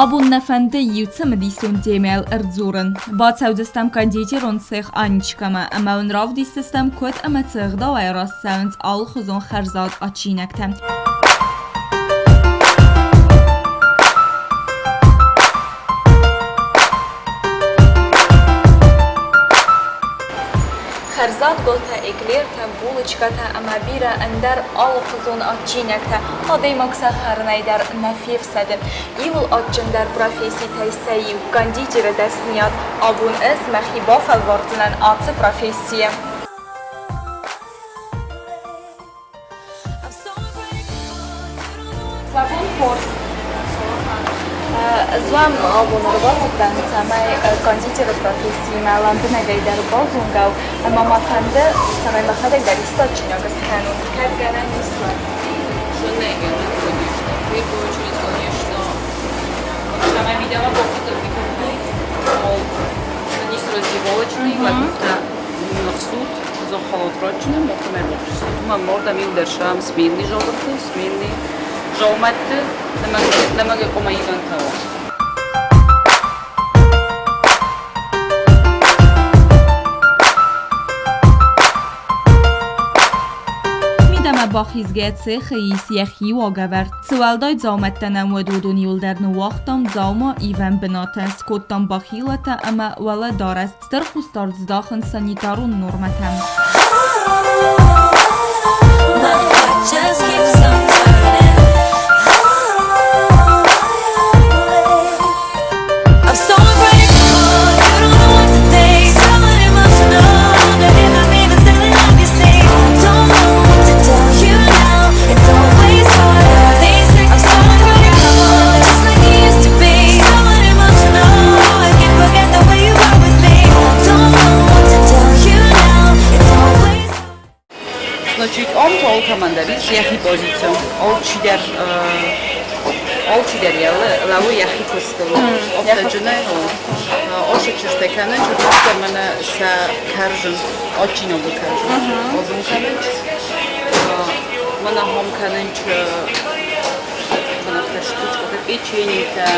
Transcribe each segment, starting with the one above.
Абон нӕ фӕнды иу цымыдисон темӕйыл ӕрдзурын. Бацӕудзыстӕм кондитерон цех Анечкӕмӕ ӕмӕ уын равдисдзыстӕм, куыд ӕмӕ цы ӕгъдауӕй рацӕуынц алыхуызон хӕрзад адджинӕгтӕ. Хӕрзад гуылтӕ, эклертӕ, булочкӕтӕ ӕмӕ бирӕ ӕндӕр алыхуызон адджинӕгтӕ адӕймаг сӕ хӕрынӕй дӕр нӕ фефсӕды. Иуыл адджындӕр професситӕй сӕ иу – кондитеры дӕсныйад. Абон ӕз мӕхи бафӕлвардзынӕн ацы профессийы. Уӕ хорз! Ӕз уӕм абон ӕрбацыдтӕн, цӕмӕй кондитеры профессиимӕ лӕмбынӕгӕй дӕр базонгӕ ӕмӕ мӕ фӕнды, цӕмӕй мӕхӕдӕг дӕр исты адджинаг скӕнон. Кӕд гӕнӕн ис, уӕд. Что гӕнӕн, конечно. В первую очередь, конечно, самая мидӕмӕ мол, не раздевалочный, махсуд, зохолотрочный, Морда милдер шам сменный жолдықты, сменный жолматты, намага комаиван тао. Мидӕмӕ бахизгӕ цехы ис йӕхи уагӕвӕрд. Цы уӕлдай дзаумӕттӕ нӕм уыд, уыдон иуылдӕр ныууагътам дзаума ивӕн бынаты, скодтам бахилатӕ ӕмӕ уӕлӕдарӕс. Стыр хъусдард здахынц санитарон нормӕтӕм. Значит, ом толкаман дӕр ис йӕхи позици. Алчидӕр алчидӕр йӕ лӕууы йӕхи куыстыл. Офтӕджынӕй ошы чызгтӕ кӕнынц, уыдон мӕнӕ сӕ кӕрзын, адджинагы кӕрзын. Озон кӕнынц, мӕнӕ хом кӕнынц, мӕнӕ штучкӕтӕ, печеньетӕ,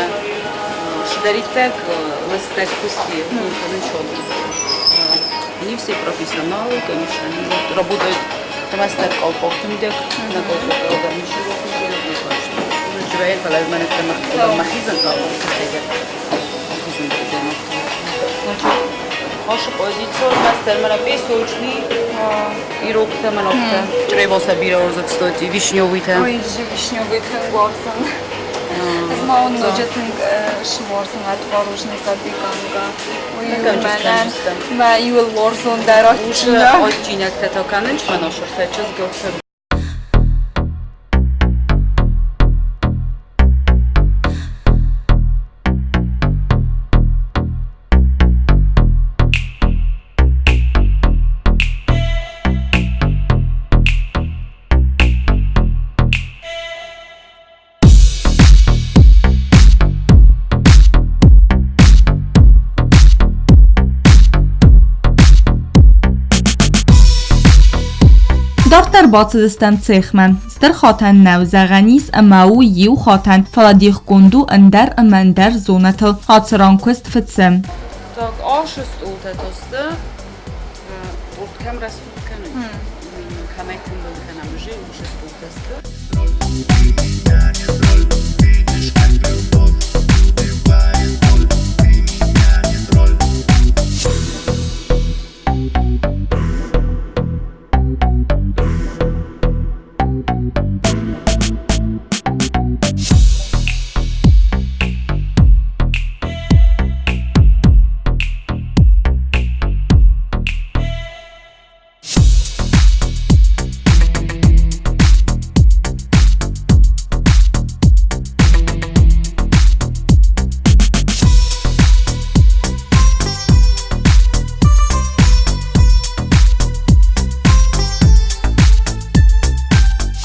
цыдӕриддӕр лыстӕг куысти, уым кӕнынц озон. Они все профессионалы, конечно, они работают мастер колпакты мидӕг, на колпакты ничего однозначно. Значит, ваша позиция, мастер, мана песочный, пирогта, манохта. Ჭრებოსა ბირაორზე, кстати, вишневый та. Ой, вишневый тынг уарзын. Ӕз ма уын ноджы тынг суарзын творожный запеканка. Уый мӕнӕн мӕ иуыл уарзондӕр адджинаг. Адджинӕгтӕ та кӕнынч мӕн осыртӕ чызгылты. Дарддӕр бацыдыстӕм цехмӕ. Стыр хатӕн нӕу, зӕгъӕн ис, ӕмӕ у иу хатӕн, фӕлӕ дихгонд у ӕндӕр ӕмӕ ӕндӕр зонӕтыл. Ацы ран куыст фыцы. Так, ашы стъолтӕ та сты, торт кӕм рӕсугъд кӕнынц, кӕмӕй тымбыл кӕнӕм, уже уышы стъолтӕ сты.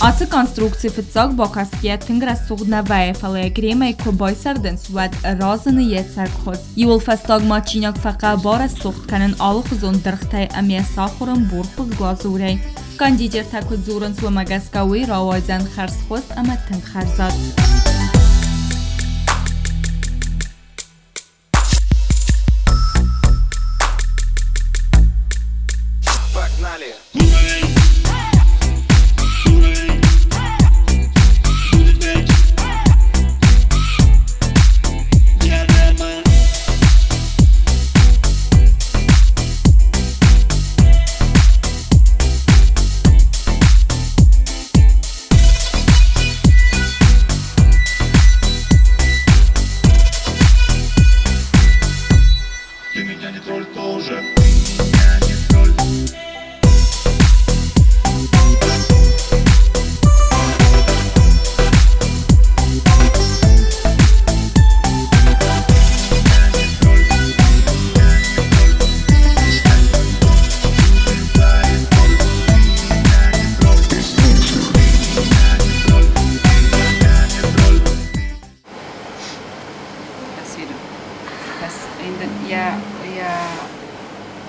Ацы конструкци фыццаг бакӕсгӕйӕ тынг рӕсугъд нӕ вӕййы, фӕлӕ йӕ кремӕй куы байсӕрдынц, уӕд разыны йе цӕг хуыз. Иуыл фӕстагмӕ чиныг фӕхъӕбӕр рӕсугъд кӕнын алыхуызон дыргътӕй ӕмӕ йӕ сахуырын бурхуыз глазурӕй. Кондитертӕ куыд дзурынц, уымӕ гӕсгӕ уый рауайдзӕн хӕрзхуыз ӕмӕ тынг хӕрзад. Погнали! Ты меня не тролль тоже. Ты меня не тролль.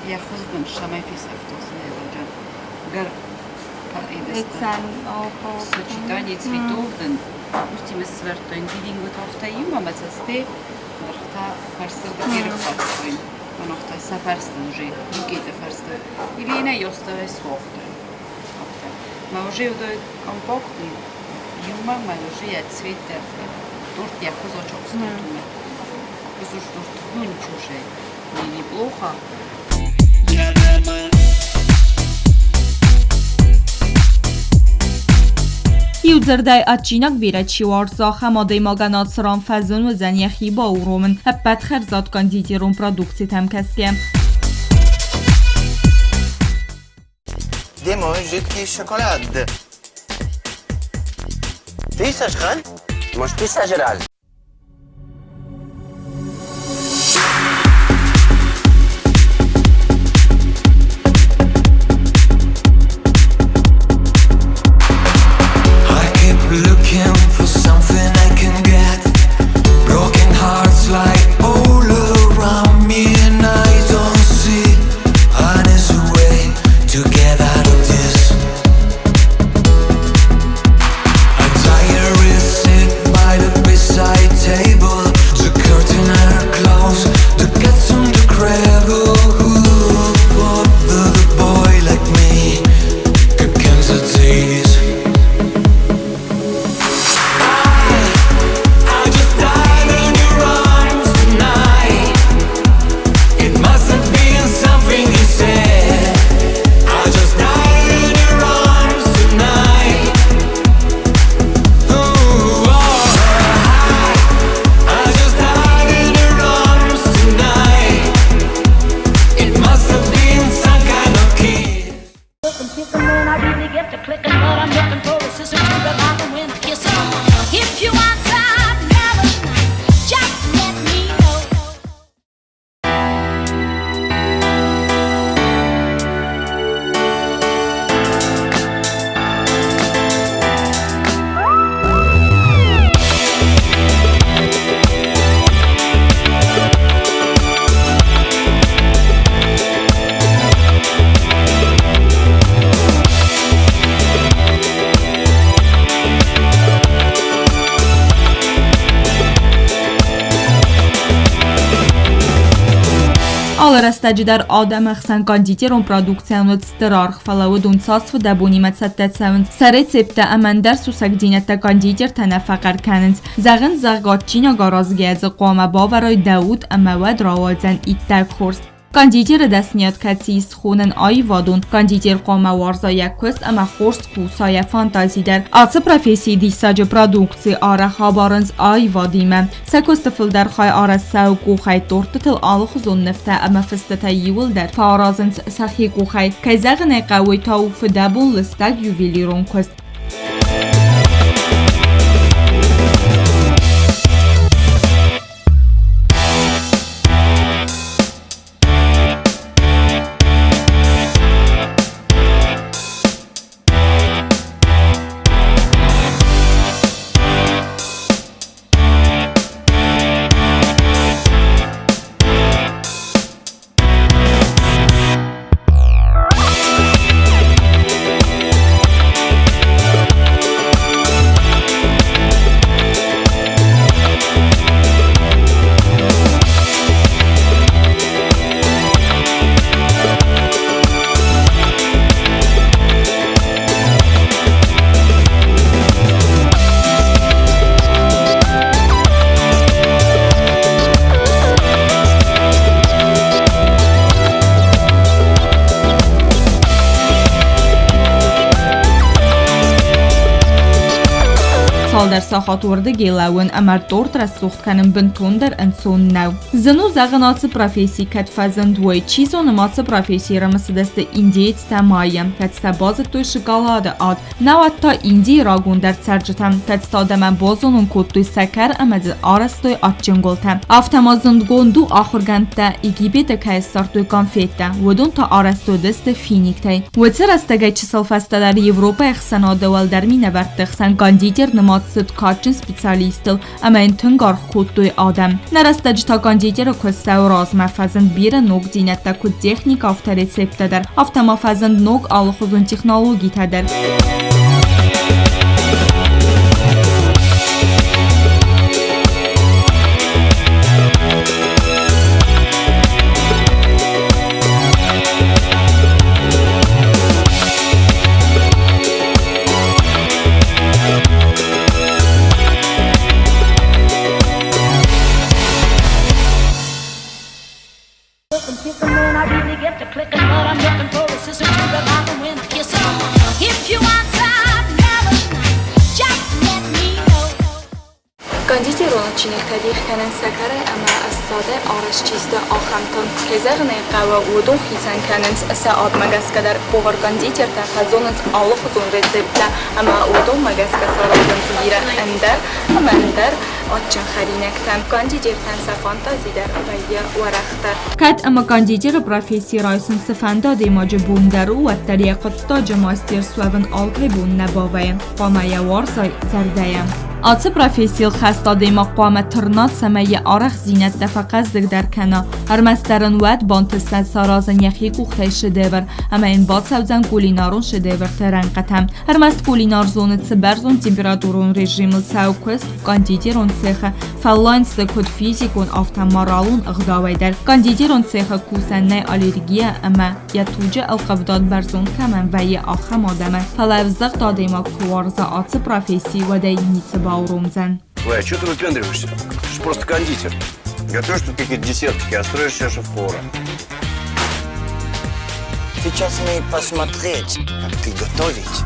Йӕ хуыз дын цӕмӕй фесӕфтон, Сочетание цветов дын, допустим, ссардтон дидингутӕ иумӕ ӕмӕ цӕстӕй дыргътӕ фӕрсырдыгӕй ӕрыппӕрстой. Мӕнӕ сӕ фӕрсты уже букеты фӕрсты. Или на ёстове суохты. Ма уже удой компактный иумӕ ма уже я цвет торт я хуз очок стоит. Плюс уж торт, ну ничего уже не неплохо. Иу дзырдӕй, адджинаг бирӕ чи уарза, ахӕм адӕймагӕн ацы ран фӕзын уыдзӕн йӕхи бауромын ӕппӕт хӕрзад кондитерон продукцитӕм кӕсгӕ. Где мой жидкий шоколад? Ты сожрал? Может, ты сожрал? I keep looking for something I can get. Broken hearts lie all around me, and I don't see an easy way to get out of this. A diary sit by the bedside table. The curtain are closed, the cat's on the cradle. Who thought that a boy like me could cancel this? I just died in your arms tonight. It must have been something you said. I just died in your arms tonight. Ooh, oh, I just died in your arms tonight. It must have been some kind of kiss. Kissing when I really get to clicking, but I'm looking for a sister to revive me when I kiss her. If you want some loving, just let me know. Алы рӕстӕджы дӕр адӕмы хсӕн кондитерон продукцийӕн уыд стыр аргъ, фӕлӕ уыдон цас фыдӕбонимӕ цӕттӕ цӕуынц, сӕ рецепттӕ ӕмӕ ӕндӕр сусӕгдзинӕдтӕ кондитертӕ нӕ фӕхъӕр кӕнынц. Зӕгъынц, зӕгъгӕ, адджинаг аразгӕйӕ дзы хъуамӕ бавӕрой дӕ уд ӕмӕ уӕд рауайдзӕн иттӕг хорз. Кондитеры дӕсныйад кӕцы ис схонӕн аивадон, кондитер хъуамӕ уарза йӕ куыст ӕмӕ хорз куса йӕ фантази дӕр. Ацы профессийы диссаджы продукци арӕх абарынц аивадимӕ. Сӕ куысты фылдӕр хай арӕзт цӕуы къухӕй, тортытыл алыхуызон нывтӕ ӕмӕ фыстытӕ иууылдӕр фӕаразынц сӕхи къухӕй. Кӕй зӕгъын ӕй хъӕуы, уый та у фыдӕбон лыстӕг ювелирон куыст. Цалдӕр сахат уырдыгӕй лӕууын ӕмӕ торт рӕсугъд кӕнын бынтондӕр ӕнцон нӕу. Зын у зӕгъын, ацы професси кӕд фӕзынд, уый. Чи зоны, ма цы професси ӕрымысыдысты индеецтӕ майы, кӕцытӕ базыдтой шоколады ад, науӕд та Индийы рагондӕр цӕрджытӕ, кӕцытӕ адӕмӕн базонын кодтой сӕкӕр ӕмӕ дзы арӕзтой адджын гуылтӕ. Афтӕ ма зындгонд у, ахуыргӕндтӕ Египеты кӕй ссардтой конфеттӕ, уыдон та арӕзт уыдысты финиктӕй. Уыцы рӕстӕгӕй чысыл фӕстӕдӕр Европӕйы ӕхсӕнады уӕлдӕр минӕвӕртты хсӕн кондитер нымад цыд кадджын специалистыл ӕмӕ йын тынг аргъ кодтой адӕм. Нӕ рӕстӕджы та кондитеры куыст цӕуы размӕ, фӕзынд бирӕ ногдзинӕдтӕ куыд техникӕ, афтӕ рецепттӕ дӕр, афтӕ ма фӕзынд ног алыхуызон технологитӕ дӕр. Кондитерон чиныгтӕ дих кӕнынц сӕкӕрӕй ӕмӕ ӕссадӕй арӕзт чи сты, ахӕмтӕн. Кӕй зӕгъын ӕй хъӕуы, уыдон хицӕн кӕнынц сӕ адмӕ гӕсгӕ дӕр. Повар-кондитертӕ фӕзонынц алыхуызон рецепттӕ ӕмӕ уыдонмӕ гӕсгӕ саразынц бирӕ ӕндӕр ӕмӕ ӕндӕр адджын хӕринӕгтӕ. Кондитертӕн сӕ фантази дӕр вӕййы уӕрӕхдӕр. Кӕд ӕмӕ кондитеры професси райсын цыфӕнды адӕймаджы бон дӕр у, уӕддӕр йӕ хъуыддаджы мастер суӕвын алкӕй бон нӕ бавӕйы. Хъуамӕ йӕ уарзай зӕрдӕйӕ. Ацы профессийыл хӕст адӕймаг хъуамӕ тырна, цӕмӕй йӕ арӕхстдзинӕдтӕ фӕхъӕздыгдӕр кӕна. Ӕрмӕстдӕр ын уӕд бантысдзӕн саразын йӕхи къухтӕй шедевр, ӕмӕ йын бацӕудзӕн кулинарон шедеврты рӕнхъытӕм. Ӕрмӕст кулинар зоны, цы бӕрзонд температурон режимыл цӕуы куыст кондитерон цехы, фӕллайынц дзы куыд физикон, афтӕ моралон ӕгъдауӕй дӕр. Кондитерон цехы кусӕн нӕй аллергия ӕмӕ йӕ туджы ӕлхъывдад бӕрзонд кӕмӕн вӕййы, ахӕм адӕмӕн. Фӕлӕ ӕвзыгъд адӕймаг куы уарза ацы професси, уӕд ӕй ницы бауромдзӕн. Ой, а что ты выпендриваешься? Ты же просто кондитер. Готовишь тут какие-то десертики, а строишь себя шеф-повара. Сейчас мы посмотреть, как ты готовить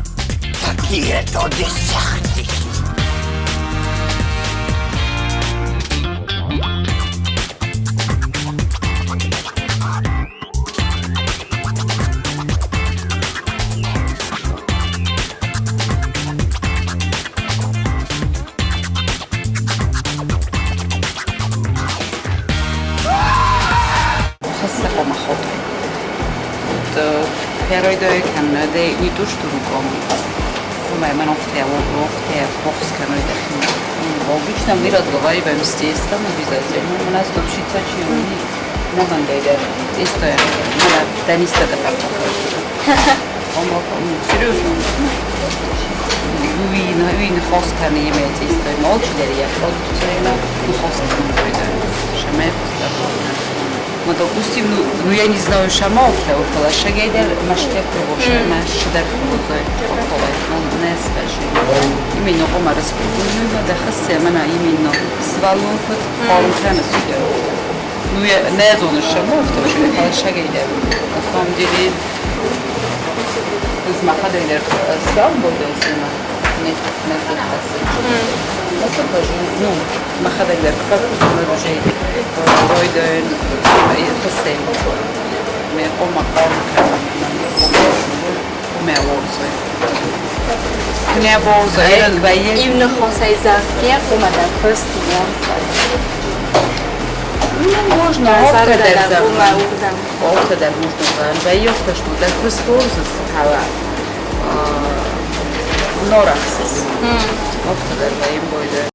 такие-то десертики. Обычно мы разговариваем с тестом обязательно. У нас дочится чего Testo tänistada Серьезно. Ну, допустим, ну я не знаю, шама около шагайдер, маштек шдар ну не скажи. Именно ома распределено, да хассе, мана именно свалункот, полнкана судя. Ну я не знаю, шама около шагайдер. На самом деле, მახადენერ სამბოდესიმა მეტ Ну, მახადენერ ხასე როიდენ ხასე მე ყომა მე ვორზე მე ვორზე Ивны хосайзахке қомада көз Ну, можно, офтадар можно заёфта, что да христозас хала. Норахсис. Офтадар ваим бойда.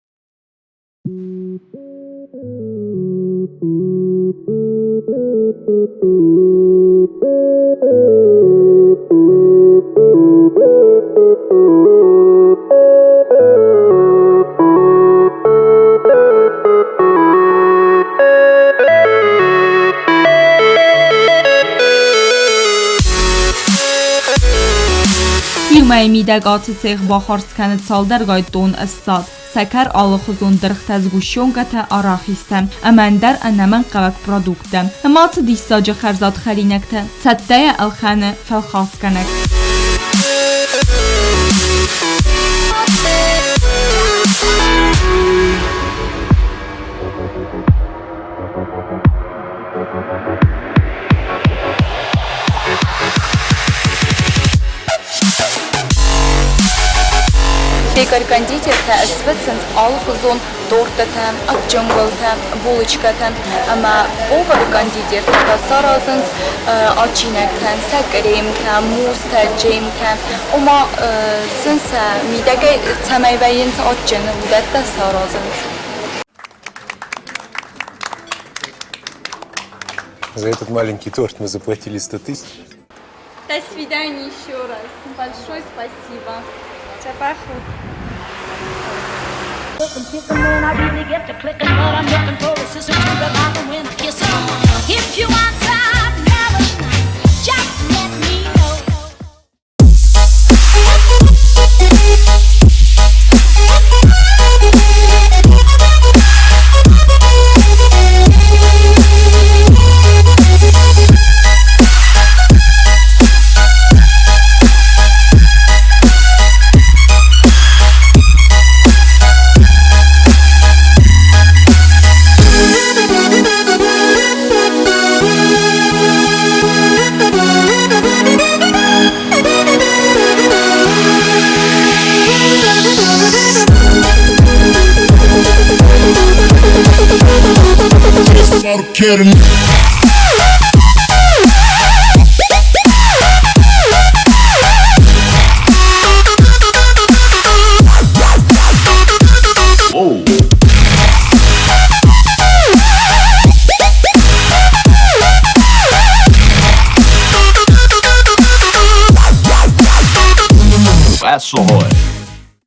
Иумӕйы мидӕг ацы цех бахардз кӕны цалдӕргай тонн ссад, сӕкӕр, алыхуызон дыргътӕ, сгущенкӕтӕ, арахистӕ ӕмӕ ӕндӕр ӕнӕмӕнгхъӕуӕг продукттӕ. Ӕмӕ ацы диссаджы хӕрзад хӕринӕгтӕ цӕттӕйӕ ӕлхӕны фӕлхасгӕнӕг. Пекарь-кондитертӕ сфыцынц алыхуызон торттытӕ, адджын гуылтӕ, булочкӕтӕ ӕмӕ повар-кондитертӕ та саразынц адджинӕгтӕн сӕ кремтӕ, мусстӕ, джемтӕ, ома сын сӕ мидӕгӕй цӕмӕй вӕййынц адджын, уыдӕттӕ саразынц. За этот маленький торт мы заплатили 100 тысяч. До свидания еще раз. Большое спасибо. When I really get to clicking, but I'm looking for a sister to revive me when I kiss 'em. If you want some loving, just let me know. That's ahoy.